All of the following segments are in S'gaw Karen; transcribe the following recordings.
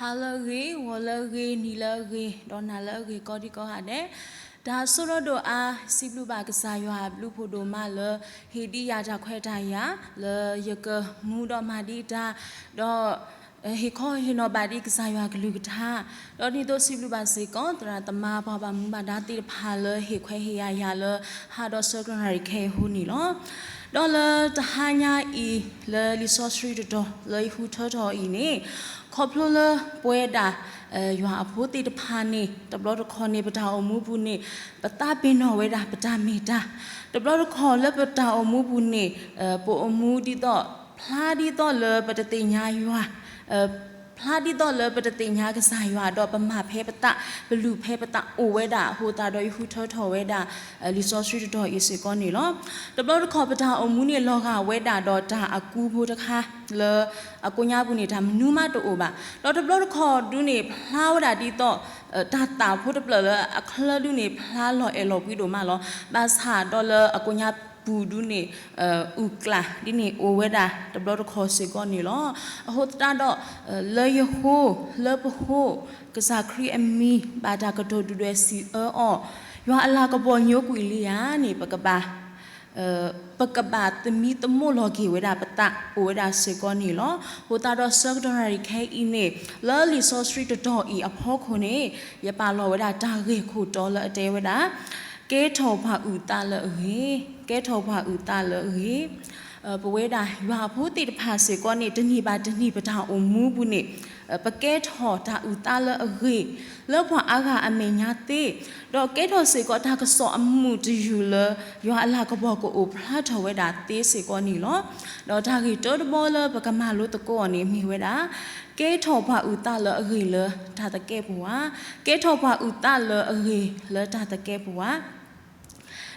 ဟါလၢအဂ့ၤ, ဂီၤလၢအဂ့ၤ, နံၤလၢအဂ့ၤ, ဒီးနၤလၢအဂ့ၤ ကိးဒံကိးဂၤဒဲး, တၢ်ဆိၣ်ထီၣ်ဒိၣ်အါ, စံးဘျုးဘၣ်ကစၢ်ယွၤအဘျုးဖးဒိၣ်မးလၢ ဟ့ၣ်ဒံးယၤတၢ်ခွဲးတၢ်ယာ် လၢယကမူဒီးမၤဒံးတၢ်, ဒီး ဟ့ၣ်ခီဟ့ၣ်နီၤဘၣ်ဒံးကစၢ်ယွၤကလုၢ်ကထါ, ဒီးဒ်သိးစံးဘျုးဘၣ်စ့ၢ်ကီး သရၣ်သမါ ပှၤဘၣ်မူဘၣ်ဒါသ့ၣ်တဖၣ်လၢဟ့ၣ်ခွဲးဟ့ၣ်ယာ်ယၤလၢ ဟါဒီးဆၢကတီၢ်နၣ်ရံၣ်ခဲအံၤအဃိန့ၣ်လီၤ. ဒီးလၢတဟါညါအံၤ လၢလံာ်စီဆှံတတီၤလၢယဟူထၢထီၣ်အံၤန့ၣ်, ခီဖျိလၢပဝဲဒၣ် ယွၤအဖိသ့ၣ်တဖၣ်န့ၣ် တဘျီတခီၣ်န့ၣ် ပတၢ်အိၣ်မူပူၤန့ၣ် ပသးပ့ၤနီၣ်ဝဲဒၣ်ပတၢ်မ့ၢ်တၢ်, တဘျီတခီၣ်လၢပတၢ်အိၣ်မူပူၤန့ၣ် ပအိၣ်မူဒ်သိး ဖျါဒ်သိးလၢပတသ့ၣ်ညါယွၤ ဖျါဒ်သိးလၢပတသ့ၣ်ညါကစၢ်ယွၤ ဒီးပမၤဖဲပသး ပလူၤဖဲပသးအိၣ်ဝဲဒၣ်အဃိသတးဒီး ယဟူထၢထီၣ်ဝဲဒၣ် လံာ်စီဆှံတတီၤအံၤစ့ၢ်ကီးန့ၣ်လီၤ. တဘျီတခီၣ်ပတၢ်အိၣ်မူန့ၣ်လီၤဂာ်ဝဲဒၣ်ဒီးတၢ်အကူဖိတခါ လၢအကိးညါပူၤန့ၣ် တၢ်မနုၤမးတအိၣ်ဘၣ်. ဒီးတဘျီတခီၣ်ဒုးန့ၣ် ဖျါဝဲဒၣ်ဒ်သိး တၢ်သၣ်ဖိတဖျၢၣ်လၢအချၢဒုးန့ၣ် ဖျါလီၤအဲၣ်လီၤကွံဒိၣ်မးလီၤ. ဘၣ်ဆၣ်ဒီးလၢအကိးညါပူၤဒုးန့ၣ် အုၣ်ကျၣ်ဒ်န့ၣ်အိၣ်ဝဲဒၣ်တဘျီတခီၣ်စ့ၢ်ကီးန့ၣ်လီၤ. အဃိသတးဒီး လၢယဃိ လၢပဃိ ကစၢ်ခရံာ်အမံၤ ဘၣ်တၢ်ကတိၤဒုၣ်ဒွဲၣ်စံးအၢအီၤ, ယွၤအလၤကပီၤညိကွံာ်လံဧါန့ၣ် ပကဘၣ် ပကဘၣ်သမံသမိးလီၤက့ၤဝဲဒၣ်ပသးအိၣ်ဝဲဒၣ်စ့ၢ်ကီးန့ၣ်လီၤ. အဃိသတးဒီးဆၢကတီၢ်နၣ်ရံၣ်ခဲအံၤန့ၣ် လၢလံာ်စီဆှံတတီၤအံၤအဖီခိၣ်န့ၣ် ယပာ်လီၤဝဲဒၣ်တၢ်ဂ့ၢ်ခိၣ်တီလၢအတဲဝဲဒၣ် ကဲထီၣ်ပှၤအုၣ်သးလၢအဂ့ၤ, ကဲထီၣ်ပှၤအုၣ်သးလၢအဂ့ၤ. ပဝဲဒၣ်ယွၤအဖိသ့ၣ်တဖၣ်စ့ၢ်ကီးန့ၣ် တနံၤဘၣ်တနံၤပတၢ်အိၣ်မူပူၤန့ၣ် ပကဲထီၣ်တၢ်အုၣ်သးလၢအဂ့ၤ လၢပှၤအါဂၤအမဲာ်ညါသ့, ဒီးကဲထီၣ်စ့ၢ်ကီးတၢ်ကစီၣ်အမုာ်တယုၢ်လၢ ယွၤအလၤကပီၤကအိၣ်ဖျါထီၣ်ဝဲဒၣ်သ့စ့ၢ်ကီးန့ၣ်လီၤ. ဒီးတၢ်ဂ့ၢ်တၢတဘီလၢပကမၤလိသကိးအီၤန့ၣ်မ့ၢ်ဝဲဒၣ် ကဲထီၣ်ပှၤအုၣ်သးလၢအဂ့ၤလၢတၢ်သကဲးပဝး, ကဲထီၣ်ပှၤအုၣ်သးလၢအဂ့ၤလၢတၢ်သကဲးပဝး.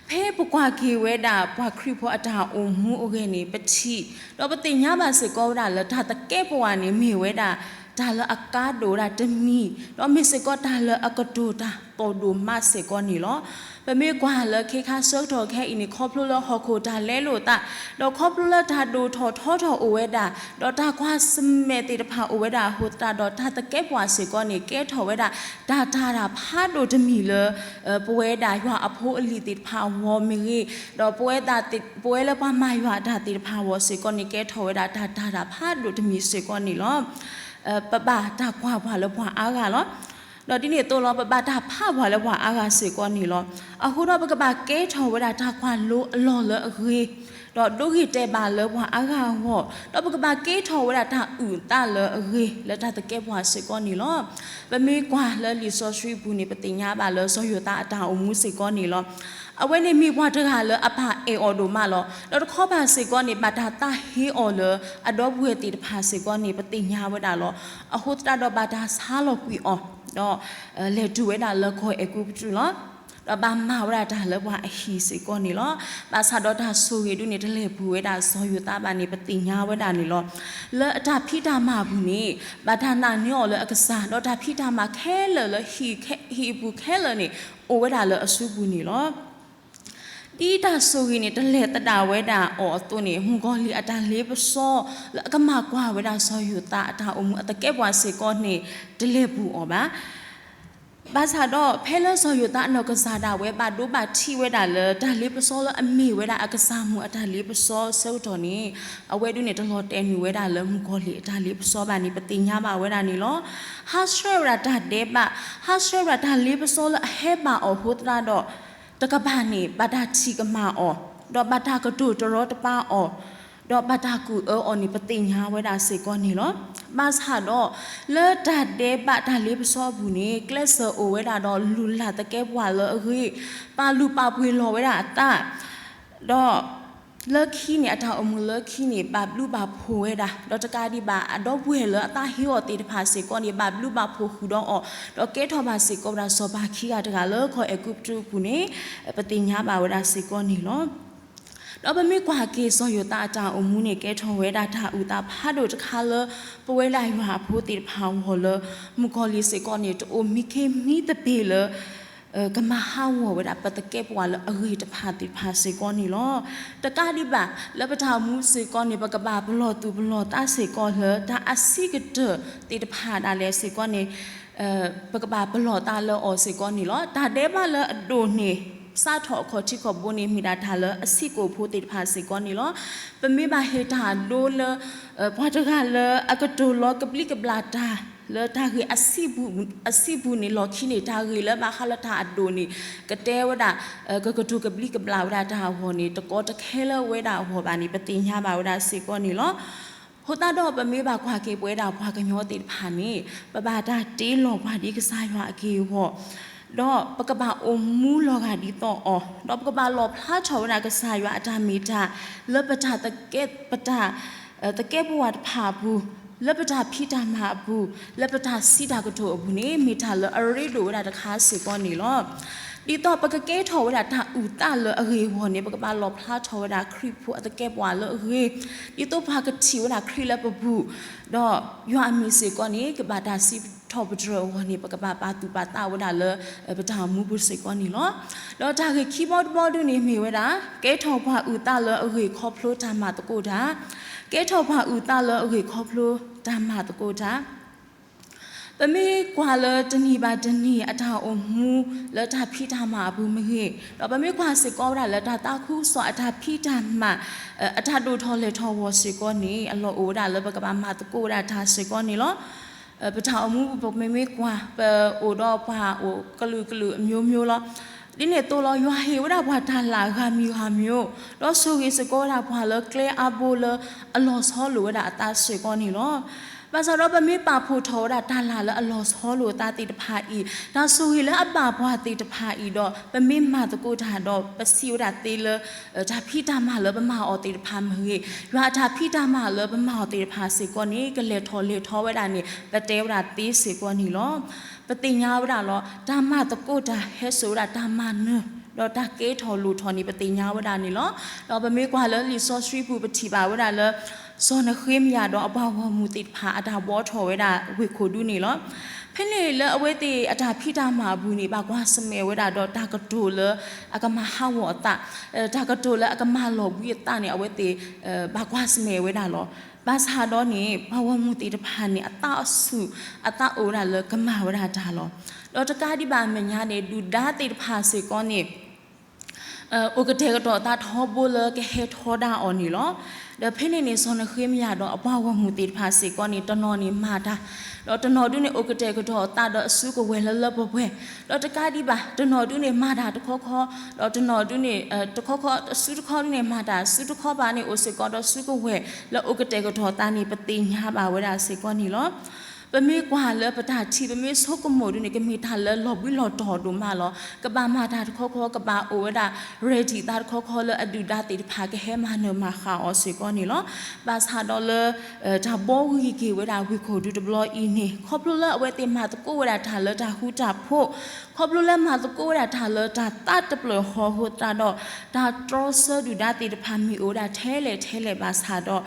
ဖဲပကွၢ်က့ၤဝဲဒၣ်ပှၤခရံာ်ဖိအတၢ်အိၣ်မူအဂ့ၢ်န့ၣ် ပထံၣ် ဒီးပသ့ၣ်ညါဘၣ်စ့ၢ်ကီးဝဲဒၣ်လၢတၢ်သကဲးပဝးန့ၣ်မ့ၢ်ဝဲဒၣ် တၢ်လၢအကါဒိၣ်ဝဲဒၣ်တမံၤ, ဒီးမ့ၢ်စ့ၢ်ကီးတၢ်လၢအကတိၤတၢ်သိၣ်ဒိၣ်မးစ့ၢ်ကီးန့ၣ်လီၤ. ပမ့ၢ်ကွၢ်လၢခ့ခါဆၢကတီၢ်ခဲအံၤန့ၣ် ခီဖျိလၢဟီၣ်ခိၣ်တၢ်လဲလိာ်သး, ဒီးခီဖျိလၢတၢ်ဒိၣ်ထီၣ်ထီထီၣ်အိၣ်ဝဲဒၣ်, ဒီးတၢ်ကွၢ်ဆၢၣ်မဲာ်သ့ၣ်တဖၣ်အိၣ်ဝဲဒၣ်အဃိသတးဒီး တၢ်သကဲးပဝးစ့ၢ်ကီးန့ၣ် ကဲထီၣ်ဝဲဒၣ် တၢ်တၤတၢ်ဖးဒိၣ်တမံၤလၢ ပဝဲဒၣ်ယွၤအဖိအလံၤသ့ၣ်တဖၣ်အဂီၢ်မ့ၢ်ဂ့ၤ, ဒီးပဝဲ ပဝဲလၢပှၤမၤယွၤအတၢ်သ့ၣ်တဖၣ်အဂီၢ်စ့ၢ်ကီးန့ၣ် ကဲထီၣ်ဝဲဒၣ်တၢ်တၤတၢ်ဖးဒိၣ်တမံၤစ့ၢ်ကီးန့ၣ်လီၤ. ပဘၣ်တၢ်ကွၢ်ပှၤလၢပှၤအါဂၤလီၤ. ဒီးဒ်န့ၣ်အသိးလီၤ ပဘၣ်တၢ်ဖးပှၤလၢပှၤအါဂၤစ့ၢ်ကီးန့ၣ်လီၤ. အဃိဒီးပကဘၣ်ကဲထီၣ်ဝဲဒၣ်တၢ်ကွၢ်လိအလီၢ်လၢအဂ့ၤ, ဒီးဒိဂ့ၤတဲာ်ဘၣ်လၢပှၤအါဂၤအဂီၢ်, ဒီးပကဘၣ်ကဲထီၣ်ဝဲဒၣ်တၢ်အုၣ်သးလၢအဂ့ၤ လၢတၢ်သကဲးပဝးစ့ၢ်ကီးန့ၣ်လီၤ. ပမ့ၢ်ကွၢ်လၢလံာ်စီဆှံအပူၤန့ၣ် ပသ့ၣ်ညါဘၣ်လၢစီၤယိၤသးအတၢ်အိၣ်မူစ့ၢ်ကီးန့ၣ်လီၤ. အဝဲန့ၣ်မ့ၢ်ပှၤတဂၤလၢအပၢ်အဲၣ်အီၤဒိၣ်မးလီၤ. ဒီးတခီပၤစ့ၢ်ကီးန့ၣ် ဘၣ်တၢ်သးဟ့အီၤလၢအဒီပုၢ်ဝဲၢ်သ့ၣ်တဖၣ်စ့ၢ်ကီးန့ၣ် ပသ့ၣ်ညါဝဲဒၣ်လီၤ. အဃိသတးဒီးဘၣ်တၢ်ဆါလီၤကွံာ်အီၤ, ဒီး လဲၤတုၤဝဲဒၣ်လၢကီၢ်အဲၤကူပတူးလီၤ. ဒီးဘၣ်မၤဝဲဒၣ်တၢ်လၢပှၤအဟံၣ်စ့ၢ်ကီးန့ၣ်လီၤ. ဘၣ်ဆၣ်ဒီးတၢ်ဆိၣ်ဂ့ၤဒုးန့ၣ် တလဲၤပူၤဝဲဒၣ်စီၤယိၤသးဘၣ်န့ၣ် ပသ့ၣ်ညါဝဲဒၣ်န့ၣ်လီၤ. လၢအတၢ်ဖံးတၢ်မၤအပူၤန့ၣ် ဘၣ်တၢ်နာ်န့ၢ်အီၤလၢအကစၢ်, ဒီးတၢ်ဖံးတၢ်မၤခဲလၢာ်လၢဟံၣ်အပူၤခဲလၢာ်န့ၣ် အိၣ်ဝဲဒၣ်လၢအစုပူၤန့ၣ်လီၤ. ဒ်တၢ်ဆိၣ်ဂ့ၤန့ၣ် တလဲၤသဒၣ်ဝဲဒၣ်အီၤအသိးန့ၣ် မုၣ်ကီၤလံၢ်အတၢ်လ့ပစီ လၢအကမၤကွၢ်ဝဲဒၣ်စီၤယိၤသးအတၢ်အိၣ်မူအသကဲးပဝးစ့ၢ်ကီးန့ၣ် တလဲၤပူၤအီၤဘၣ်. ဘၣ်ဆၣ်ဒီး ဖဲလၢစီၤယိၤသးအနီၢ်ကစၢ်ဒၣ်ဝဲ ဘၣ်ဒိဘၣ်ထံးဝဲဒၣ်လၢ တၢ်လ့ပစီလၢအမ့ၢ်ဝဲဒၣ်အကစၢ်မုၣ်အတၢ်လ့ပစီဆၢကတီၢ်န့ၣ် အဝဲဒုးန့ၣ် တလီၤတဲာ်နုာ်ဝဲဒၣ်လၢမုၣ်ကီၤလံၢ်အတၢ်လ့ပစီဘၣ်န့ၣ် ပသ့ၣ်ညါဘၣ်ဝဲဒၣ်န့ၣ်လီၤ. ဟးဆှဲးဝဲဒၣ်တၢ်ဒဲးဘး, ဟးဆှဲးဝဲဒၣ်တၢ်လ့ပစီလၢအဟဲဘၣ်အီၤအဃိသတးဒီး တကပၤန့ၣ် ဘၣ်တၢ်ထံၣ်ကမၣ်အီၤ, ဒီးဘၣ်တၢ်ကတိၤတရီတပါအီၤ, ဒီးဘၣ်တၢ်ကူၣ်အၢအီၤန့ၣ် ပသ့ၣ်ညါဝဲဒၣ်စ့ၢ်ကီးန့ၣ်လီၤ. ဘၣ်ဆၣ်ဒီး လၢတၢ်ဒဲးဘးတၢ်လ့ပစီအပူၤန့ၣ် ကျဲးစၢးအိၣ်ဝဲဒၣ်ဒီး လုၢ်လၢ်သကဲးပဝးလၢအဂ့ၤ, ပာ်လုၢ်ပာ်ပှ့ၤလီၤဝဲဒၣ်အသး, ဒီး လၢခံန့ၣ် အတၢ်အိၣ်မူလၢခံန့ၣ် ဘၣ်ဘျုးဘၣ်ဖှိၣ်ဝဲဒၣ်, ဒီးတကးဒံးဘၣ် အဒီပုၢ်ဝဲၢ်လၢအသးဟ့အီၤသ့ၣ်တဖၣ်စ့ၢ်ကီးန့ၣ် ဘၣ်ဘျုးဘၣ်ဖှိၣ်ဃုာ်ဒီးအီၤ, ဒီးကဲထီၣ်ဘၣ်စ့ၢ်ကီးဝဲဒၣ်စီၤပၤခံဂၤတဂၤလၢကီၢ်အဲၤကူပတူးအပူၤန့ၣ် ပသ့ၣ်ညါဘၣ်ဝဲဒၣ်စ့ၢ်ကီးန့ၣ်လီၤ. ဒီးပမ့ၢ်ကွၢ်က့ၤစီၤယိၤသးအတၢ်အိၣ်မူန့ၣ် ကဲထီၣ်ဝဲဒၣ်တၢ်အုၣ်သးဖးဒိၣ်တခါလၢ ပဝဲဒၣ်ယွၤအဖိသ့ၣ်တဖၣ်အဂီၢ်လၢ မုၣ်ကီၤလံၢ်စ့ၢ်ကီးန့ၣ် တအိၣ်မံခ့မံသပ့ၤလၢ ကမၤဟးဂီၤဝဲဒၣ်ပသကဲးပဝးလၢအဂ့ၤတဖၣ်သ့ၣ်တဖၣ်စ့ၢ်ကီးန့ၣ်လီၤ. တကးဒံးဘၣ် လၢပတၢ်အိၣ်မူစ့ၢ်ကီးန့ၣ် ပကဘၣ်ပလီၢ်သူၣ်ပလီၢ်သးစ့ၢ်ကီးလၢတၢ်အဆံးကတၢၢ်သ့ၣ်တဖၣ်ဒၣ်လဲာ်စ့ၢ်ကီးန့ၣ် ပကဘၣ်ပလီၢ်သးလၢအီၤစ့ၢ်ကီးန့ၣ်လီၤ. တၢ်ဒဲးဘးလၢအဒိၣ်န့ၢ် စးထီၣ်အခီၣ်ထံးခီၣ်ဘိန့ၣ် မ့ၢ်ဒၣ်တၢ်လၢအဆံးကိာ်ဖိသ့ၣ်တဖၣ်စ့ၢ်ကီးန့ၣ်လီၤ. ပမ့ၢ်ဘၣ်ဟ့ၣ်တၢ်ဒိလၢ ပှၤတဂၤလၢအကတိၤလီၤကဘျံးကဘျၣ်တၢ် လၢတၢ်ဂ့ၢ်အဆံးပူၤန့ၣ် လီၢ်ခံန့ၣ် တၢ်ဂ့ၢ်လၢဘၣ်ဃးလၢတၢ်အဒိၣ်န့ၣ် ကတဲဝဲဒၣ် ကကတိၤကဘျံးကဘျၣ်ဝဲဒၣ်တၢ်အဂီၢ်န့ၣ် တကီတခဲလၢဝဲဒၣ်အဂီၢ်ဘၣ်န့ၣ် ပသ့ၣ်ညါဘၣ်ဝဲဒၣ်စ့ၢ်ကီးန့ၣ်လီၤ. အဃိသတးဒီးပမ့ၢ်ဘၣ်ကွၢ်က့ၤပဝဲဒၣ်ပှၤကညီသ့ၣ်တဖၣ်န့ၣ် ပဘၣ်တၢ်တ့လီၤပှၤဒ်ကစၢ်ယွၤအက့ၢ်အဂီၤ ဒီးပကဘၣ်အိၣ်မူလီၤဂာ်ဒ်သိးအီၤ ဒီးပကဘၣ်လီၣ်ဖျါထီၣ်ဝဲဒၣ်ကစၢ်ယွၤအတၢ်မ့ၢ်တၢ် လၢပတၢ် ပတၢ် သကဲးပဝးတဖၣ်အပူၤ, လၢပတၢ်ဖံးတၢ်မၤအပူၤ, လၢပတၢ်စံးတၢ်ကတိၤအပူၤန့ၣ် မ့ၢ်တၢ်လၢအရ့ဒိၣ်ဝဲဒၣ်တခါစ့ၢ်ကီးန့ၣ်လီၤ. ဒ်သိးပကကဲထီၣ်ဝဲဒၣ်တၢ်အုၣ်သးလၢအဂ့ၤအဂီၢ်န့ၣ် ပကဘၣ်လီၣ်ဖျါထီၣ်ဝဲဒၣ်ခရံာ်ဖိအသကဲးပဝးလၢအဂ့ၤ, ဒ်သိးပှၤကထံၣ်ဝဲဒၣ်ခရံာ်လၢပပူၤ, ဒီးယွၤအမံၤစ့ၢ်ကီးန့ၣ် ကဘၣ်တၢ်စံးထီၣ်ပတြၢၤအဂီၢ်န့ၣ် ပကဘၣ်ပာ်သူၣ်ပာ်သးဝဲဒၣ်လၢ ပတၢ်အိၣ်မူပူၤစ့ၢ်ကီးန့ၣ်လီၤ. ဒီးတၢ်ဂ့ၢ်ခံဘီတဘီဒုန့ၣ်မ့ၢ်ဝဲဒၣ် ကဲထီၣ်ပှၤအုၣ်သးလၢအဂ့ၤခီဖျိတၢ်မၤသကိးတၢ်, ကဲထီၣ်ပှၤအုၣ်သးလၢအဂ့ၤခီဖျိတၢ်မၤသကိးတၢ် ပမ့ၢ်ကွၢ်လၢတနံၤဘၣ်တနံၤအတၢ်အိၣ်မူလၢတၢ်ဖံးတၢ်မၤအပူၤမ့ၢ်ဂ့ၤ, ဒီးပမ့ၢ်ကွၢ်စ့ၢ်ကီးဝဲဒၣ်လၢတၢ်သးခုကစီၣ်အတၢ်ဖံးတၢ်မၤ အတၢ်ဒိၣ်ထီၣ်လဲၢ်ထီၣ်အဂီၢ်စ့ၢ်ကီးန့ၣ် အလီၢ်အိၣ်ဝဲဒၣ်လၢပကဘၣ်မၤသကိးဝဲဒၣ်တၢ်စ့ၢ်ကီးန့ၣ်လီၤ. ပတၢ်အိၣ်မူပူၤပမ့မ့ၢ်ကွၢ် ပအိၣ်ဒီးပှၤအိၣ်ကလုာ်ကလုာ်အမျိုးမျိုးလီၤ. ဒ်န့ၣ်အသိးလီၤ ယွၤဟ့ၣ်ဝဲဒၣ်ပှၤတၢ်လၢ်ဂၤမံၤဂၤမျိုး, ဒီးဆိၣ်ဂ့ၤစ့ၢ်ကီးဝဲဒၣ်ပှၤလၢကျဲအါဘိလၢအလီၤဆီလိာ်ဝဲဒၣ်အသးစ့ၢ်ကီးန့ၣ်လီၤ. ဘၣ်ဆၣ်ဒီးပမ့ၢ်ပာ်ဖှိၣ်ထီၣ်ဝဲဒၣ်တၢ်လၢ်လၢအလီၤဆီလိာ်အသးသ့ၣ်တဖၣ်အံၤ, တၢ်ဆိၣ်ဂ့ၤလၢအဘၣ်ပှၤသ့ၣ်တဖၣ်အံၤဒီး ပမ့ၢ်မၤသကိးတၢ်ဒီး ပစံးဝဲဒၣ်သ့လၢ တၢ်ဖံးတၢ်မၤလၢပမၤအီၤသ့ၣ်တဖၣ်မ့ၢ်ဂ့ၤ, ယွၤအတၢ်ဖံးတၢ်မၤလၢပမၤအီၤသ့ၣ်တဖၣ်စ့ၢ်ကီးန့ၣ် ကလဲၤထီၣ်လဲၤထီဝဲဒၣ်န့ၣ် ပတဲဝဲဒၣ်သ့စ့ၢ်ကီးန့ၣ်လီၤ. ပသ့ၣ်ညါဝဲဒၣ်လီၤ တၢ်မၤသကိးတၢ်ဟဲစိာ်ဝဲဒၣ်တၢ်မၤနၢၤ ဒီးတၢ်ကဲထီၣ်လိၣ်ထီၣ်န့ၣ် ပသ့ၣ်ညါဝဲဒၣ်န့ၣ်လီၤ. ဒီးပမ့ၢ်ကွၢ်လၢလံာ်စီဆှံပူၤ ပထံၣ်ဘၣ်ဝဲဒၣ်လၢ စီၤနဃ့မယၤဒီးအပှၤဂီၢ်မုၢ်သ့ၣ်တဖၣ် အတၢ်ဘှီထီၣ်ဝဲဒၣ်ဝ့ၢ်ခိၣ်ဒူန့ၣ်လီၤ. ဖဲန့ၣ်လၢအဝဲသ့ၣ်အတၢ်ဖံးတၢ်မၤအပူၤန့ၣ် ဘၣ်ကွၢ်ဆၢၣ်မဲာ်ဝဲဒၣ်ဒီးတၢ်ကတိၤလၢအကမၤဟးဂီၤအသး, တၢ်ကတိၤလၢအကမၤလီၤဘှံးအသးန့ၣ် အဝဲသ့ၣ် ဘၣ်ကွၢ်ဆၢၣ်မဲာ်ဝဲဒၣ်လီၤ. ဘၣ်ဆၣ်ဒီးန့ၣ် ပှၤဂီၢ်မုၢ်သ့ၣ်တဖၣ်န့ၣ် အသးအဆူၣ် အသးအိၣ်ဝဲဒၣ်လၢကမၤဝဲဒၣ်တၢ်လီၤ. ဒီးတကးဒံးဘၣ်အမဲာ်ညါန့ၣ် ဒုၣ်ဒါသ့ၣ်တဖၣ်စ့ၢ်ကီးန့ၣ် အိၣ်ကတဲာ်ကတီၤအသးထီဘိလၢကဟဲထီဒါအီၤန့ၣ်လီၤ. ဒီးဖဲန့ၣ်န့ၣ် စီၤနဃ့မယၤဒီးအပှၤဂီၢ်မုၢ်သ့ၣ်တဖၣ်စ့ၢ်ကီးန့ၣ် တနီၤန့ၣ်မၤတၢ်, ဒီးတနီၤဒုန့ၣ် အိၣ်ကတဲာ်ကတီၤအသးဒီးအစုကဝဲၤလၢလၢပှဲၤပှဲၤ, ဒီးတကးဒံးဘၣ် တနီၤဒုန့ၣ်မၤတၢ်တခီခီ, ဒီးတနီၤဒုန့ၣ် တခီခီ အစုတခီဒုန့ၣ်မၤတၢ် စုတခီဘၣ်န့ၣ် အိၣ်စ့ၢ်ကီးဒီးစုကဝဲၤလၢအိၣ်ကတဲာ်ကတီၤအသးန့ၣ် ပသ့ၣ်ညါဘၣ်ဝဲဒၣ်စ့ၢ်ကီးန့ၣ်လီၤ. ပမ့ၢ်ကွၢ်လၢပတၢ်ထံၣ် ပမ့ၢ်ဆိကမိၣ်ဒုန့ၣ် ကမ့ၢ်တၢ်လၢလီၤဘှံးလီၤတီၤဒိၣ်မးလီၤ. ကဘၣ်မၤတၢ်တခီခီ ကဘၣ်အိၣ်ဝဲဒၣ် ready သးတခီခီလၢအဒုၣ်ဒါသ့ၣ်တဖၣ်ကဟဲမၤနၢၤမၤဃၣ်အီၤစ့ၢ်ကီးန့ၣ်လီၤ. ဘၣ်ဆၣ်ဒီးလၢ တၢ်ဘှီဂ့ၤက့ၤဝဲဒၣ်ဝ့ၢ်ခိၣ်ဒူတဘျီအံၤန့ၣ် ခီဖျိလၢအဝဲသ့ၣ်မၤသကိးဝဲဒၣ်တၢ်လၢတၢ်ဃူတၢ်ဖိး, ခီဖျိလၢမၤသကိးဝဲဒၣ်တၢ်လၢတၢ်သးတဖျၢၣ်ဃီအဃိသတးဒီး တၢ်တြီဆၢဒုၣ်ဒါသ့ၣ်တဖၣ်မ့ၢ်အိၣ်ဝဲဒၣ်ထဲလဲၣ်ထဲလဲၣ်ဘၣ်ဆၣ်ဒီး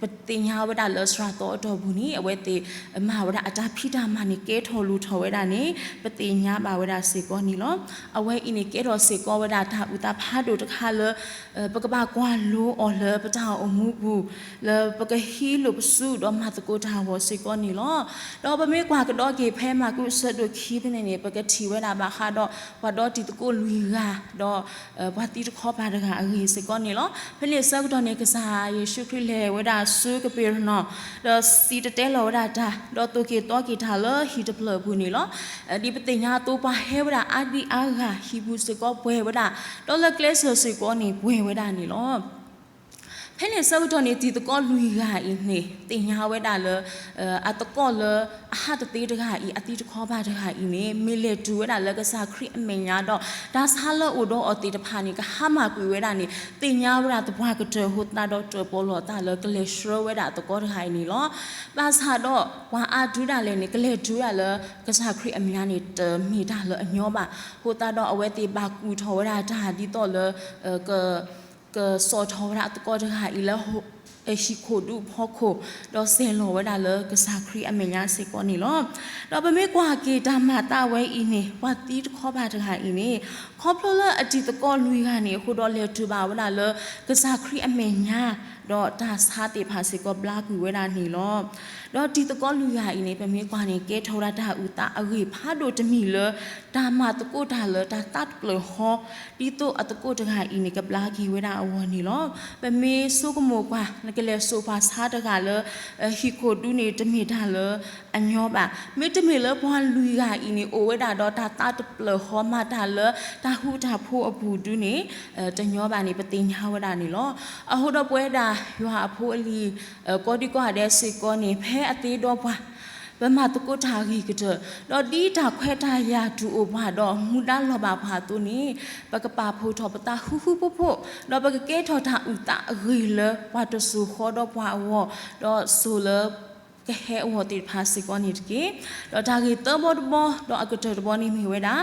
ပသ့ၣ်ညါဝဲဒၣ်လၢစှၤသီအတီၢ်ပူၤန့ၣ် အဝဲသ့ၣ်မၤဝဲဒၣ်အတၢ်ဖံးတၢ်မၤန့ၣ် ကဲထီၣ်လိၣ်ထီၣ်ဝဲဒၣ်န့ၣ် ပသ့ၣ်ညါဘၣ်ဝဲဒၣ်စ့ၢ်ကီးန့ၣ်လီၤ. အဝဲအံၤန့ၣ်ကဲထီၣ်စ့ၢ်ကီးဝဲဒၣ်တၢ်အုၣ်သးဖးဒိၣ်တခါလၢ ပကဘၣ်ကွၢ်လိအီၤလၢပတၢ်အိၣ်မူပူၤ လၢပကဟံးလိာ်ပစုဒီးမၤသကိးတၢ်အဂီၢ်စ့ၢ်ကီးန့ၣ်လီၤ. ဒီးပမ့ၢ်ကွၢ်ကဒီးက့ၤဖဲမၢ်ကူးအဆၢဒိၣ်ခံဖဲန့ၣ်န့ၣ် ပကထံၣ်ဝဲဒၣ်ဘၣ်ဃးဒီး ပှၤဒီတံၤသကိးလွံၢ်ဂၤ ဒီး ပှၤသံတခီပၤတဂၤအဂ့ၢ်စ့ၢ်ကီးန့ၣ်လီၤ. ဖဲန့ၣ်အဆၢကတီၢ်န့ၣ် ကစၢ်ယ့ၣ်ၡူးခရံာ်လဲၤဝဲဒၣ်ဆူကပ့းရနီၣ် ဒီးစံၣ်တဲၤတဲလီၤဝဲဒၣ်တၢ် ဒီးသိၣ်က့ၤသီက့ၤတၢ်လၢဟံၣ်တဖျၢၣ်အပူၤန့ၣ်လီၤ. ဒ်ပသ့ၣ်ညါအသိး ပှၤဟဲဝဲဒၣ်အါဒံအါဂၤ ဟံၣ်ပူၤစ့ၢ်ကီးပှဲၤဝဲဒၣ်, ဒီးလၢကျဲစၢၤစ့ၢ်ကီးန့ၣ် ပှဲၤဝဲဒၣ်န့ၣ်လီၤ. ဖဲန့ၣ်အဆၢကတီၢ်န့ၣ် တံၤသကိးလွံၢ်ဂၤအံၤန့ၣ် သ့ၣ်ညါဝဲဒၣ်လၢ အသကိးလၢအဟးတသ့တဂၤအံၤ အသံတခီပၤတဂၤအံၤန့ၣ် မ့ၢ်လဲၤတုၤဝဲဒၣ်လၢကစၢ်ခရံာ်အမဲာ်ညါဒီး တၢ်ဆါလၢအိၣ်ဒီးအီၤသ့ၣ်တဖၣ်န့ၣ် ကဟါမၢ်ကွံာ်ဝဲဒၣ်န့ၣ် သ့ၣ်ညါဝဲဒၣ်သပှၢ်ကတၢၢ်အဃိသတးဒီး တၢၣ်ပီၣ်လီၤအသးလၢကလဲၤဆှၢဝဲဒၣ်အသကိးတဂၤအံၤန့ၣ်လီၤ. ဘၣ်ဆၣ်ဒီး ပှၤအါဒုဒၣ်လဲာ်န့ၣ် ကလဲၤတုၤဝဲဒၣ်လၢကစၢ်ခရံာ်အမဲာ်ညါန့ၣ် တမ့ၢ်တၢ်လၢအညီဘၣ်. အဃိသတးဒီး အဝဲသ့ၣ်ဘၣ်ကူၣ်ထီၣ်ဝဲဒၣ်တၢ်ဒ်သိးလၢ က ကစိာ်ထီၣ်ဝဲဒၣ်အသကိးတဂၤအံၤလၢ ဟံၣ်ခိၣ်ဒူဖီခိၣ်, ဒီးစဲၤလီၤဝဲဒၣ်လၢကစၢ်ခရံာ်အမဲာ်ညါစ့ၢ်ကီးန့ၣ်လီၤ. ဒီးပမ့ၢ်ကွၢ်က့ၤတၢ်မၤသးဝဲအံၤန့ၣ် ပှၤသံတခီပၤတဂၤအံၤန့ၣ် ခီဖျိလၢအတံၤသကိးလွံၢ်ဂၤန့ၣ် အဃိဒီးလဲၤတုၤဘၣ်ဝဲဒၣ်လၢကစၢ်ခရံာ်အမဲာ်ညါ, ဒီးတၢ်ဆါသ့ၣ်တဖၣ်စ့ၢ်ကီးဘျါကွံာ်ဝဲဒၣ်န့ၣ်လီၤ. ဒီးတံၤသကိးလွံၢ်ဂၤအံၤန့ၣ် ပမ့ၢ်ကွၢ်န့ၣ် ကဲထီၣ်ဝဲဒၣ်တၢ်အုၣ်သးအဂ့ၢ်ဖးဒိၣ်တမံၤလၢ တၢ်မၤသကိးတၢ်လၢတၢ်သးတဖျၢၣ်ဃီ ဒ်သိးအသကိးတဂၤအံၤန့ၣ် ကဘျါက့ၤဝဲဒၣ်အဂီၢ်န့ၣ်လီၤ. ပမ့ၢ်ဆိကမိၣ်ကွၢ် နကလဲၤစိာ်ပှၤဆါတဂၤလၢ ဟံၣ်ခိၣ်ဒူန့ၣ် တမ့ၢ်တၢ်လၢအညီဘၣ်. မ့တမ့ၢ်လၢပှၤလွံၢ်ဂၤအံၤန့ၣ် အိၣ်ဝဲဒၣ်ဒီးတၢ်သးတဖျၢၣ်ဃီ မၤတၢ်လၢတၢ်ဃူတၢ်ဖိးအပူၤဒုန့ၣ် တညီဘၣ်န့ၣ် ပသ့ၣ်ညါဝဲဒၣ်န့ၣ်လီၤ. အဃိဒီးပဝဲဒၣ်ယွၤအဖိအလံၤ ကိးဒံကိးဂၤဒဲးစ့ၢ်ကီးန့ၣ် ဖဲအသ့ဒီးပှၤ ပမၤသကိးတၢ်အဂ့ၤကတၢၢ်, ဒီးဒ်တၢ်ခွဲးတၢ်ယာ်တူၢ်အိၣ်ပှၤဒီးမူဒါလီၤဘၣ်ပှၤအသိးန့ၣ် ပကပာ်ဖှိၣ်ထီၣ်ပသးဃူဃူဖိးဖိး, ဒီးပကကဲထီၣ်တၢ်အုၣ်သးအဂ့ၤလၢပှၤတစိၤဃီဒီးပှၤအဂီၢ်, ဒီးစိၤလၢကဟဲအဂီၢ်သ့ၣ်တဖၣ်စ့ၢ်ကီးန့ၣ်တက့ၢ်. ဒီးတၢ်ဂ့ၢ်သၢဘီတဘီ ဒီးအကတၢၢ်တဘီန့ၣ်မ့ၢ်ဝဲဒၣ်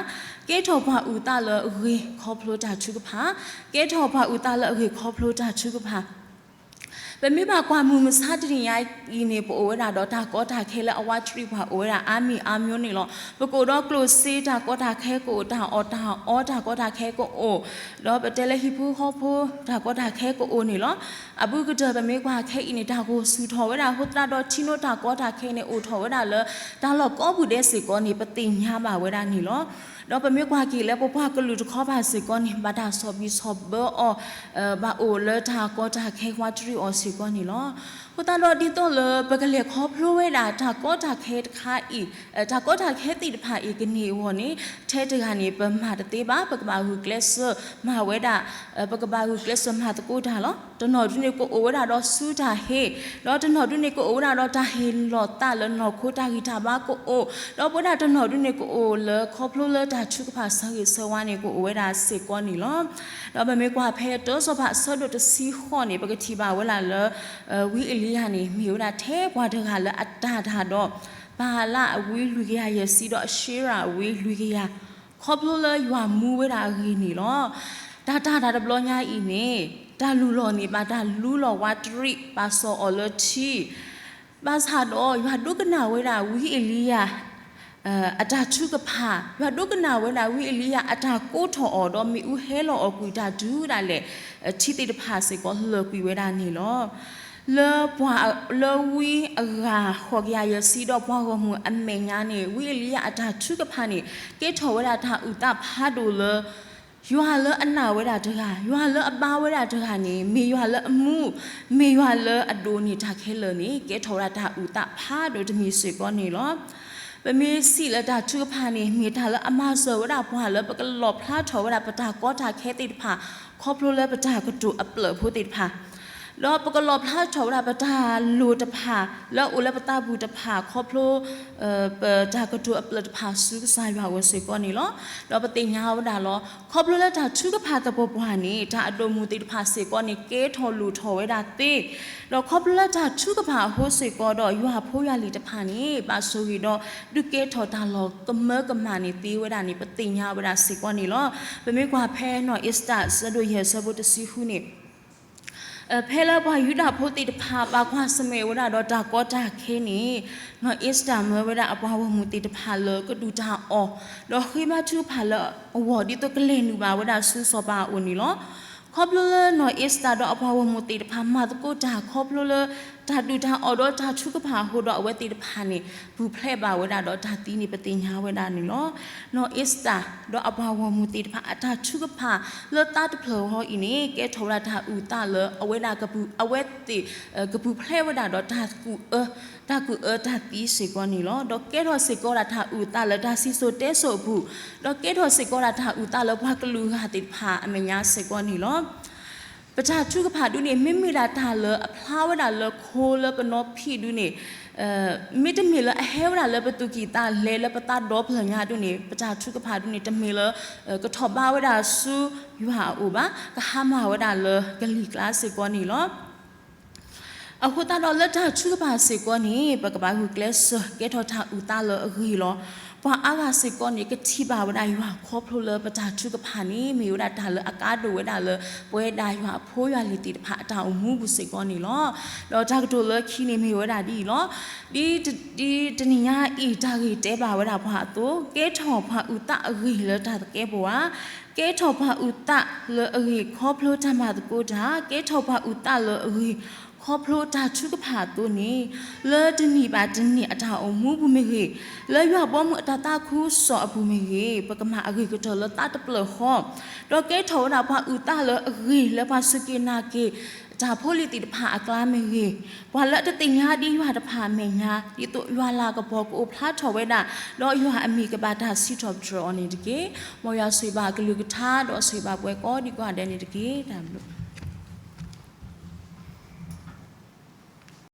ကဲထီၣ်ပှၤအုၣ်သးလၢအဂ့ၤခီဖျိတၢ်ထုကဖၣ်, ကဲထီၣ်ပှၤအုၣ်သးလၢအဂ့ၤခီဖျိတၢ်ထုကဖၣ် ပမ့ၢ်ဘၣ်ကွၢ်မုၢ်မဆါတနံၤညါအံၤန့ၣ် ပအိၣ်ဝဲဒၣ်ဒီးတၢ်ကီတၢ်ခဲလၢအဝးတရံးပှၤအိၣ်ဝဲဒၣ်အါမံၤအါမျိုးန့ၣ်လီၤ. ပကအိၣ်ဒီးကျိၣ်စ့တၢ်ကီတၢ်ခဲကအိၣ်, တၢ်အီၣ်တၢ်အီတၢ်ကီတၢ်ခဲကအိၣ်, ဒီးပတဲလၢဟံၣ်ဖိဃီဖိတၢ်ကီတၢ်ခဲကအိၣ်န့ၣ်လီၤ. အဘူးကတၢၢ်ပမ့ၢ်ကွၢ်ခဲအံၤန့ၣ် တၢ်ဂိၢ်ဆူၣ်ထီၣ်ဝဲဒၣ်အဃိသတးဒီး ထံနိတၢ်ကီတၢ်ခဲန့ၣ် အိၣ်ထီၣ်ဝဲဒၣ်လၢတၢ်လီၢ်ကိးပူၤဒဲးစ့ၢ်ကီးန့ၣ် ပသ့ၣ်ညါဘၣ်ဝဲဒၣ်န့ၣ်လီၤ. ဒီးပမ့ၢ်ကွၢ်က့ၤလၢပပှၤကလုာ်တခီပၤစ့ၢ်ကီးန့ၣ် ဘၣ်တၢ်ဆီၣ်ဘံၣ်ဆီၣ်ဘၢအီၤ, ဘၣ်အိၣ်လၢတၢ်ကီတၢ်ခဲဝးတရံးအီၤစ့ၢ်ကီးန့ၣ်လီၤ. အဃိသတးဒီးဒ်သိးလၢပကလဲၤခီဖျိဝဲဒၣ်တၢ်ကီတၢ်ခဲတခါအံၤ, တၢ်ကီတၢ်ခဲသ့ၣ်တဖၣ်အံၤကန့ၢ်အဂီၢ်န့ၣ် ထဲတဂၤန့ၣ် ပမၤတသ့ဘၣ်, ပကဘၣ်ဂုာ်ကျဲးစၢးမၤဝဲဒၣ်, ပကဘၣ်ဂုာ်ကျဲးစၢးမၤသကိးတၢ်လီၤ. တနီၤဒုန့ၣ်ကအိၣ်ဝဲဒၣ်ဒီးဆူတၢ်ဟ့ၣ်, ဒီးတနီၤဒုန့ၣ်ကအိၣ်ဝဲဒၣ်ဒီးတၢ်ဟ့ၣ်လီၤသးလၢနီၢ်ခိတၢ်ဂံၢ်တၢ်ဘါကအိၣ်, ဒီးပဝဲဒၣ်တနီၤဒုန့ၣ်ကအိၣ်လၢခီဖျိလၢတၢ်ထုကဖၣ်ဆၢဂ့ၤဆၢဝါန့ၣ် ကအိၣ်ဝဲဒၣ်စ့ၢ်ကီးန့ၣ်လီၤ. ဒီးပမ့ၢ်ကွၢ်ဖဲတၢစီၤပၤအဆၢဒိၣ်တဆံဃိးန့ၣ် ပကထံၣ်ဘၣ်ဝဲဒၣ်လၢ ဝံအ့လံယၤန့ၣ် မ့ၢ်ဝဲဒၣ်ထဲပှၤတဂၤလၢအတၢ်တၢ်ဒီး ဘၤလးအဝံလွံၢ်ကယၤယဲၢ်ဆံ ဒီးအၤၡ့ရၤအဝံလွံၢ်ကယၤ, ခီဖျိလၢယွၤမူဝဲဒၣ်အဂ့ၢ်န့ၣ်လီၤ. တၢ်တၢ်တၢ်တဘျီညါအံၤန့ၣ် တၢ်လူၢ်လီၢ်န့ၣ် ဘၣ်တၢ်လူလီၤဝးတရံး ဘၣ်စီၣ်အီၤလၢထံ, ဘၣ်ဆၣ်ဒီးယွၤဒိကနၣ်ဝဲဒၣ်ဝံအ့လံယၤ အတၢ်ထုကဖၣ်, ယွၤဒိကနၣ်ဝဲဒၣ်ဝံအ့လံယၤအတၢ်ကိးထီၣ်အီၤ ဒီးမ့ၣ်အူဟဲလီၤအီၤကွံာ်တၢ်ဒုးဒၣ်လဲာ် ထံသ့ၣ်တဖၣ်စ့ၢ်ကီးလၢာ်ကွံာ်ဝဲဒၣ်န့ၣ်လီၤ. လၢပှၤလၢဝံအဂၤဃိးကယၤယဲၢ်ဆံ ဒီးပှၤဂီၢ်မုၢ်အမဲာ်ညါန့ၣ် ဝံအ့လံယၤအတၢ်ထုကဖၣ်န့ၣ် ကဲထီၣ်ဝဲဒၣ်တၢ်အုၣ်သးဖးဒိၣ်လၢ ယွၤလၢအနာ်ဝဲဒၣ်တဂၤ, ယွၤလၢအဘါဝဲဒၣ်တဂၤန့ၣ် မ့ၢ်ယွၤလၢအမူ, မ့ၢ်ယွၤလၢအဒိးန့ၢ်တၢ်ခဲလၢာ်န့ၣ် ကဲထီၣ်ဝဲဒၣ်တၢ်အုၣ်သးဖးဒိၣ်တမံၤစ့ၢ်ကီးန့ၣ်လီၤ. ပမ့ၢ်စံးလၢတၢ်ထုကဖၣ်န့ၣ် မ့ၢ်တၢ်လၢအမၤစၢၤဝဲဒၣ်ပှၤလၢပကလီၣ်ဖျါထီၣ်ဝဲဒၣ်ပတၢ်ကီတၢ်ခဲသ့ၣ်တဖၣ် ခီဖျိလၢပတၢ်ကတိၤအပျၢၢ်ဖိသ့ၣ်တဖၣ် ဒီးပကလီၣ်ဖျါထီၣ်ဝဲဒၣ်ပတၢ်လိၣ်တဖၣ် လၢအအိၣ်လၢပသးပူၤတဖၣ် ခီဖျိ ပတၢ်ကတိၤအပျၢၢ်တဖၣ်ဆူကစၢ်ယွၤအအိၣ်စ့ၢ်ကီးန့ၣ်လီၤ. ဒီးပသ့ၣ်ညါဝဲဒၣ်လီၤ. ခီဖျိလၢတၢ်ထုကဖၣ်သပှၢ်ပှၢ်န့ၣ် တၢ်အဒိၣ်မုၢ်သ့ၣ်တဖၣ်စ့ၢ်ကီးန့ၣ် ကဲထီၣ်လိၣ်ထီၣ်ဝဲဒၣ်သ့, ဒီးခီဖျိလၢတၢ်ထုကဖၣ်အဃိစ့ၢ်ကီးဒီး ယွၤဖိယွၤလံၤတဖၣ်န့ၣ် ဘၣ်ဆိၣ်ဂ့ၤဒီး ဒုးကဲထီၣ်တၢ်လီၤကမၢကမၣ်န့ၣ်သ့ဝဲဒၣ်န့ၣ် ပသ့ၣ်ညါဝဲဒၣ်စ့ၢ်ကီးန့ၣ်လီၤ. ပမ့ၢ်ကွၢ်ဖဲနီၢ်အ့စတၢ် အဆၢဒိၣ်ယဲၢ် အဆၢဖိတဆံဃုန့ၣ် ဖဲလၢပှၤယူဒၤဖိသ့ၣ်တဖၣ် ဘၣ်ကွၢ်ဆၢၣ်မဲာ်ဝဲဒၣ်ဒီးတၢ်ကီတၢ်ခဲန့ၣ်, နီၢ်အ့စတၢ်မၢဝဲဒၣ်အပှၤဂီၢ်မုၢ်သ့ၣ်တဖၣ်လၢကဒုၣ်တၢ်အီၣ်, ဒီးဃ့ဘါထုကဖၣ်လၢအဂီၢ် ဒ်သိးကလဲၤနုာ်ဘၣ်ဝဲဒၣ်ဆူစီၤပၤအအိၣ်န့ၣ်လီၤ. ခီဖျိလၢနီၢ်အ့စတၢ်ဒီးအပှၤဂီၢ်မုၢ်သ့ၣ်တဖၣ်မၤသကိးတၢ် ခီဖျိလၢတၢ်ဒုၣ်တၢ်အီၣ်ဒီးတၢ်ထုကဖၣ်အဃိဒီး အဝဲသ့ၣ်တဖၣ်န့ၣ် ပူၤဖျဲးဘၣ်ဝဲဒၣ်ဒီးတၢ်သံန့ၣ် ပသ့ၣ်ညါဝဲဒၣ်န့ၣ်လီၤ. နီၢ်အ့စတၢ်ဒီးအပှၤဂီၢ်မုၢ်သ့ၣ်တဖၣ်အတၢ်ထုကဖၣ် လၢသးတဖျၢၣ်ဃီအံၤန့ၣ် ကဲထီၣ်ဝဲဒၣ်တၢ်အုၣ်သးလၢအဝဲဒၣ်ကပူၤ အဝဲသ့ၣ် ကပူၤဖျဲးဝဲဒၣ်ဒီးတၢ်ကူၣ်အၢ တၢ်ကူၣ်အၢတၢ်သံစ့ၢ်ကီးန့ၣ်လီၤ. ဒီးကဲထီၣ်စ့ၢ်ကီးဒၣ်တၢ်အုၣ်သးလၢတၢ်စံၣ်စိၤတဲစိၤအပူၤ, ဒီးကဲထီၣ်စ့ၢ်ကီးဒၣ်တၢ်အုၣ်သးလၢပှၤကလုာ်ဂၤသ့ၣ်တဖၣ်အမဲာ်ညါစ့ၢ်ကီးန့ၣ်လီၤ. ပတၢ်ထုကဖၣ်ဒုန့ၣ် မ့မ့ၢ်ဒၣ်တၢ်လၢအဖျါဝဲဒၣ်လၢခိလၢပနီဖံးဒုန့ၣ် မ့တမ့ၢ်လၢအဟဲဝဲဒၣ်လၢပသူၣ်ကံၢ်သးလဲလၢပသးဒီဖျၢၣ်ညါဒုန့ၣ် ပတၢ်ထုကဖၣ်ဒုန့ၣ် တမ့ၢ်လၢ ကထီၣ်ဘးဝဲဒၣ်ဆူယွၤအအိၣ်ဘၣ်, ကဟါမၢ်ဝဲဒၣ်လၢကလံၤကျါစ့ၢ်ကီးန့ၣ်လီၤ. အဃိသတးဒီးလၢတၢ်ထုကဖၣ်စ့ၢ်ကီးန့ၣ် ပကဘၣ်ဂုာ်ကျဲးစၢးကဲထီၣ်တၢ်အုၣ်သးလၢအဂ့ၤလီၤ. ပှၤအါဂၤစ့ၢ်ကီးန့ၣ် ကထံၣ်ဘၣ်ဝဲဒၣ်ယွၤခီဖျိလၢပတၢ်ထုကဖၣ်န့ၣ် မ့ၢ်ဝဲဒၣ်တၢ်လၢအကါဒိၣ်ဝဲဒၣ်လၢ ပဝဲဒၣ်ယွၤအဖိယွၤလံၤသ့ၣ်တဖၣ်အတၢ်အိၣ်မူပူၤစ့ၢ်ကီးန့ၣ်လီၤ. ဒီးတၢ်ကတိၤလၢခံန့ၣ်မ့ၢ်ဝဲဒၣ်ဒ်အံၤလီၤ. ဒ်တနံၤညါအံၤ တၢ်ဂ့ၢ်တဲဘၣ်ဝဲဒၣ်ပှၤအသိး, ကဲထီၣ်ပှၤအုၣ်သးအဂ့ၢ်လၢတၢ်သကဲးပဝး, ကဲထီၣ်ပှၤအုၣ်သးလၢအဂ့ၢ်ခီဖျိတၢ်မၤသကိးတၢ်, ကဲထီၣ်ပှၤအုၣ်သးလၢအဂ့ၢ် ခီဖျိတၢ်ထုကဖၣ်အသိးန့ၣ်, လၢတနံၣ်ဘၣ်တနံၣ်အတၢ်အိၣ်မူပူၤမ့ၢ်ဂ့ၤ, လၢယွၤဘီမုၢ်အတၢ်သးခုကစီၣ်အပူၤမ့ၢ်ဂ့ၤ, ပကမၤအဂ့ၢ်ကတၢၢ်လၢသးတဖျၢၣ်ဃီ, ဒီးကဲထီၣ်ဝဲဒၣ်ပှၤအုၣ်သးလၢအဂ့ၢ်လၢပှၤစူၢ်က့ၤနာ်က့ၤ တၢ်ဖိလံၤသ့ၣ်တဖၣ်အကျါမ့ၢ်ဂ့ၤ, ပှၤလၢအတသ့ၣ်ညါဒ်ယွၤတဖၣ်အမဲာ်ညါ, ဒ်သိးယွၤလၤကပီၤကအိၣ်ဖျါထီၣ်ဝဲဒၣ်, ဒီးယွၤအမံၤကဘၣ်တၢ်စံးထီၣ်ပတြၢၤအီၤန့ၣ်တက့ၢ်. မ်ယွၤဆိၣ်ဂ့ၤဘၣ်အကလုၢ်ကထါဒီးဆိၣ်ဂ့ၤဘၣ်ပှၤကိးဒံကိးဂၤဒဲးန့ၣ်တက့ၢ်. တၢ်ဘျုး